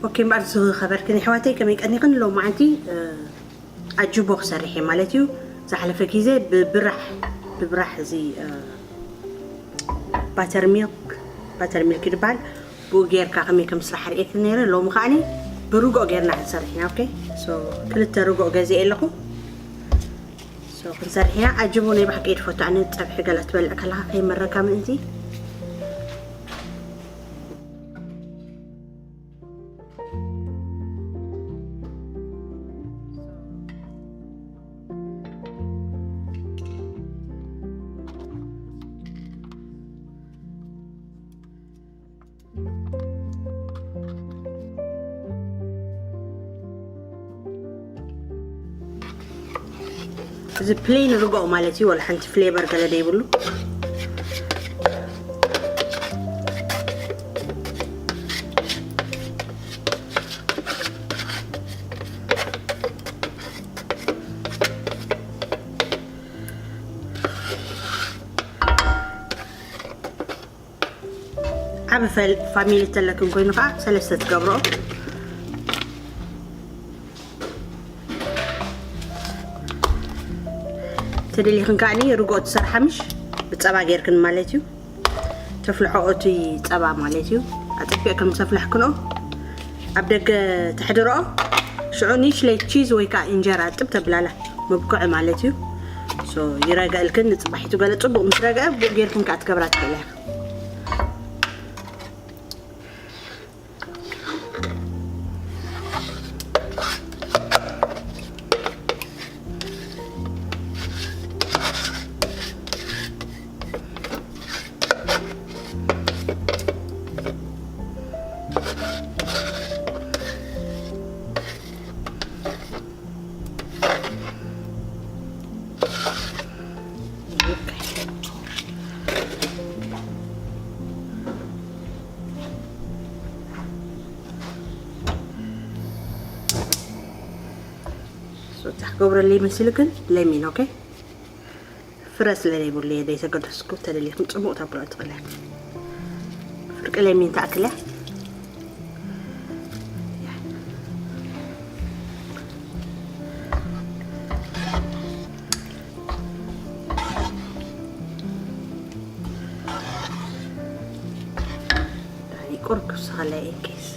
ኦኬ፣ እምበኣር ዝኸበርክን ኣሕዋተይ፣ ከመይ ቀኒኽን? ሎማዓንቲ፣ እ፣ ኣጅቦ ክሰርሕ እየ ማለት እዩ። ዝሓለፈ ግዜ ብብራሕ፣ ብብራሕ እዚ፣ እ፣ ባተር ሚልክ፣ ባተር ሚልክ ይበሃል። ብኡ ጌርካ ከመይ ከም ስራሕ ርእየክን ነይረ። ሎሚ ከዓኒ ብርጎ ጌርና ክንሰርሕ ኢና። ኦኬ፣ ሶ፣ ክልተ ርጎ ገዚኤ ኣለኹ። ሶ፣ ክንሰርሕ ኢና። ኣጅቦ ናይ ብሓቂ እየ ዝፈቱ ኣነ፣ ጸብሒ ገላ ትበልዕ ከለኻ ከይመረካ ምእንቲ። እዚ ፕሌን ርግኦ ማለት እዩ፣ ወላ ሓንቲ ፍሌቨር ገለ ዘይብሉ። ዓቢ ፈል-፣ ፋሚሊ ተለክን ኮይኑ ከዓ ሰለስተ ትገብሮ። ተደሊኽን ከዓኒ ርግኦ ትሰርሓ ምሽ ብጸባ ጌርክን ማለት እዩ። ተፍልሖ እቲ ጸባ ማለት እዩ። ኣጸቢቕክን ምስ ኣፍላሕክንኦ ኣብ ደገ ተሕድርኦ። ሽዑ ንሽለይ ቺዝ ወይ ከዓ እንጀራ ጥብ ተብላላ መብክዒ ማለት እዩ። ሶ ይረገእልክን ንጽባሒቱ ገለ ጽቡቕ ምስ ረገአ ብኡ ጌርክን ከዓ ትገብራ ትኽእላ ኢኻ። ሶታ ክገብረለይ መሲሉ ግን ለሚን፣ ኦኬ? ፍረ ስለ ዘይብሉ እየ ዘይተገደስኩ። ተደሊኹም ጽቡቕ ተብሎ ትኽእለ። ፍርቂ ለሚን ትኣክል እያ። ዳኒ ቁርብ ክውስኸለይ ኢንኬስ።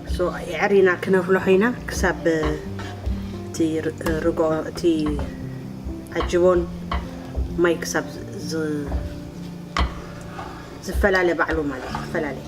ሶ የዕሪና ክነፍልሖ ኢና ክሳብ እቲ ር-፣ ርግኦ፣ እቲ ኣጅቦን ማይ ክሳብ ዝ-፣ ዝፈላለ ባዕሉ ማለት እዩ፣ ክፈላለ።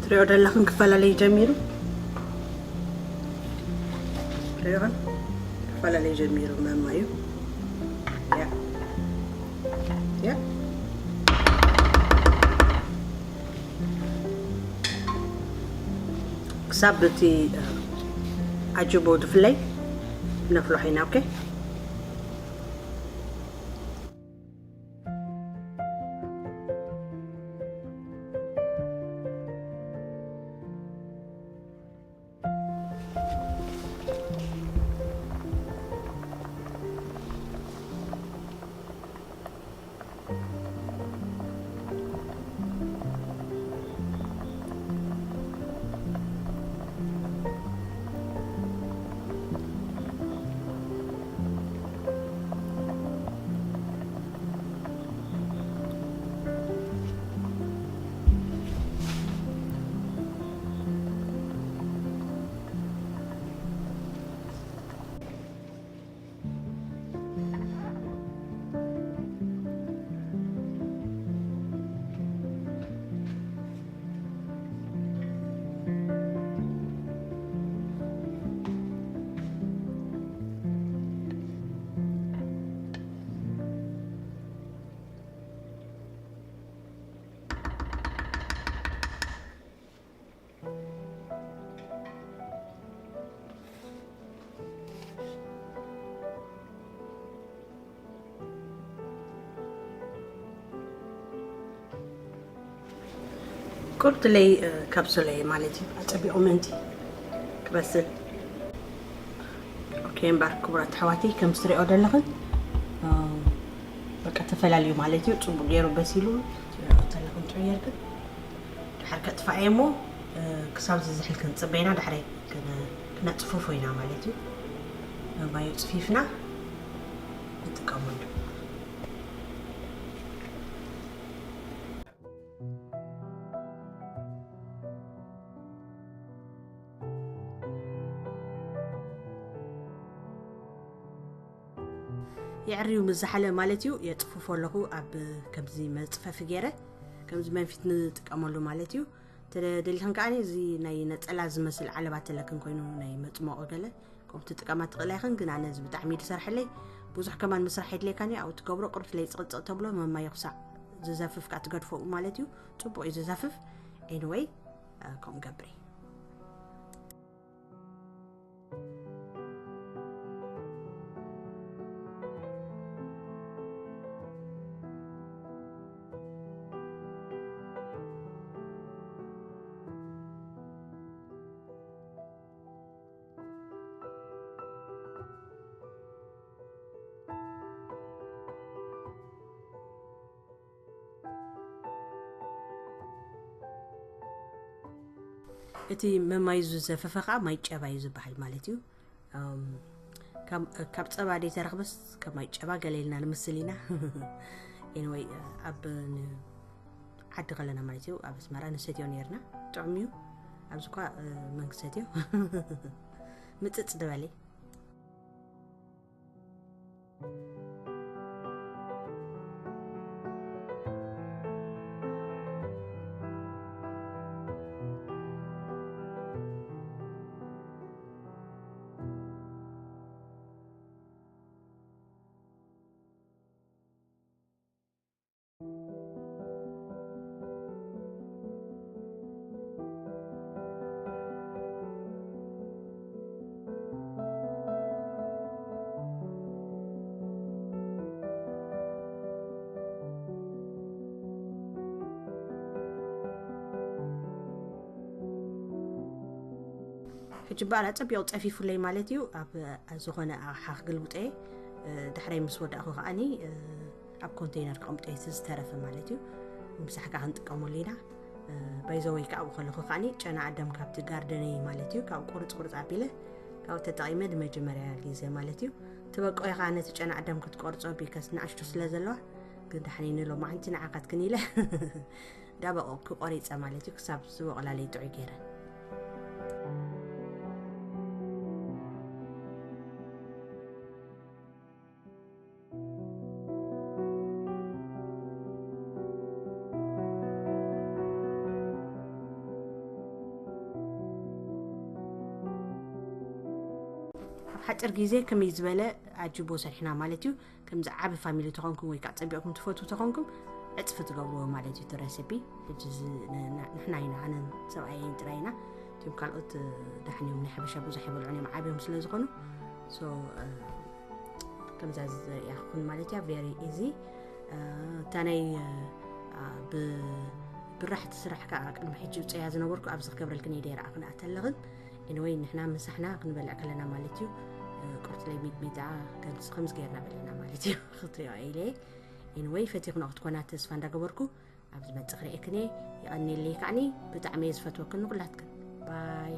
ትሪኦ ደለኽን ክፈላለይ ጀሚሩ። ትሪኦን ክፈላለይ ጀሚሩ መማ እዩ። ያ። ያ። ክሳብ እቲ፣ እ፣ ኣጅቦ ድፍለይ ነፍልሖ ኢና፣ ኦኬ? ቁርጥለይ ካብሰለይ ማለት እዩ። ኣጸቢቑ ምእንቲ ክበስል። ኦኬ፣ እምበር ክቡራት ኣሕዋተይ፣ ከም ትሪኦ ዘለኽን፣ እ፣ በቃ ተፈላልዩ ማለት እዩ። ጽቡቕ ገይሩ በሲሉ ትሪኦ ዘለኽን ጥዑይ ጌርክን። ድሓር ከጥፋእየ እሞ፣ እ፣ ክሳብ ዝዝሕል ክንጽበ ኢና። ድሕረይ ክነ-፣ ክነጽፍፎ ኢና ማለት እዩ። ማዩ ጽፊፍና ንጥቀመሉ። የዕርዩ ምስ ዝሓለ ማለት እዩ፣ የጽፍፎ ኣለኹ ኣብ ከምዚ መጽፈፊ ገይረ፣ ከምዚ መንፊት ንጥቀመሉ ማለት እዩ። ተደሊኽን ከኣ እዚ ናይ ነጸላ ዝመስል ዓለባ ተለክን ኮይኑ ናይ መጽመቑ ገለ ከምኡ ትጥቀማ ትኽእላ ኢኽን፣ ግን ኣነ እዚ ብጣዕሚ እዩ ዝሰርሐለይ። ብዙሕ ከማን ምስራሕ የድልየካን እዩ፣ ኣብኡ ትገብሮ ቁርጥለይ ጽቕጽቕ ተብሎ መማዮ ክሳዕ ዝዘፍፍ ከኣ ትገድፎ ማለት እዩ። ጽቡቕ እዩ ዝዘፍፍ። ኤኒወይ፣ እ፣ ከምኡ ገብሪ። እቲ መማይ ዝዘፈፈ ከዓ ማይ ጨባ እዩ ዝበሃል ማለት እዩ። እም፣ ካብ፣ ካብ ጸባ ደይተረኽበስ ካብ ማይ ጨባ ገለ ኢልና ንምስል ኢና። ኤኒወይ፣ ኣብ ን-፣ ዓዲ ከለና ማለት እዩ፣ ኣብ ኣስመራ ንሰትዮ ነርና። ጥዑም እዩ። ኣብዚ እኳ፣ እ፣ መንግሰትዮ ምጽጽ ዝበለ። ሕጂ በኣላ ጸቢቑ ጸፊፉለይ ማለት እዩ። ኣብ ዝኾነ ኣቕሓ ክግልብጦ እየ። እ፣ ዳሕራይ ምስ ወዳእኹ ከኣኒ፣ እ፣ ኣብ ኮንቴይነር ከቕምጦ እየ፣ እቲ ዝተረፈ ማለት እዩ። ንምሳሕ ከኣ ክንጥቀመሉ ኢና። እ፣ ባይዘወይ ከኣ ኣብኡ ከለኹ ከኣኒ ጨና ኣዳም ካብቲ ጋርደነይ ማለት እዩ፣ ካብኡ ቁርጽ ቁርጽ ኣቢለ ካብኡ ተጠቒመ ንመጀመርያ ግዜ ማለት እዩ። ትበቆ ኢኻ ነቲ ጨና ኣዳም ክትቆርጾ ቢከስ ንኣሽቱ ስለ ዘለዋ፣ ግን ዳሕኒ ንሎማዓንቲ ንዓኻትክን ኢለ ዳበቆ ክቆሪጸ ማለት እዩ፣ ክሳብ ዝበቆላለይ ጥዑይ ገይረ። ኣብ ሓፂር ግዜ ከመይ ዝበለ ኣጅቦ ሰሪሕና ማለት እዩ። ከምዚ ዓቢ ፋሚሊ ተኾንኩም ወይ ከዓ ፀቢቕኩም ትፈትዉ ተኾንኩም፣ ዕፅፊ ትገብርዎ ማለት እዩ እቲ ረሲፒ። ሕጂ እዚ ን-፣ ን-፣ ንሕና ኢና፣ ኣነን ሰብኣየይን ጥራይ ኢና። እቲኦም ካልኦት፣ እ፣ ዳሕን እዮም፣ ናይ ሓበሻ ብዙሕ ኣይበልዑን እዮም፣ ዓብዮም ስለ ዝኾኑ። ሶ፣ እ፣ ከምዛ ዘሪኣኹን ማለት እያ፣ ቬሪ ኢዚ። እ፣ እታ ናይ፣ እ፣ ብ-፣ ብራሕቲ ስራሕ ከዓ ቅድሚ ሕጂ ውፅያ ዝነበርኩ ኣብዚ ክገብረልክን እየ ደይረኣኽን ኣተለኽን። ኤኒወይ፣ ንሕና ምሳሕና ክንበልዕ ከለና ማለት እዩ፣ እ፣ ቁርጥለይ ሚጥሚጣ ከምዚ፣ ከምዚ ገይርና በሊዕና ማለት እዩ። ክትሪኦ ኢለ። ኤኒወይ፣ ፈቲኽንኦ ክትኮና ተስፋ እንዳገበርኩ፣ ኣብ ዝመጽእ ክርእየክን እየ። የቐንየለይ ከዓኒ፣ ብጣዕሚ እየ ዝፈትወክን ንኹላትክን። ባይ።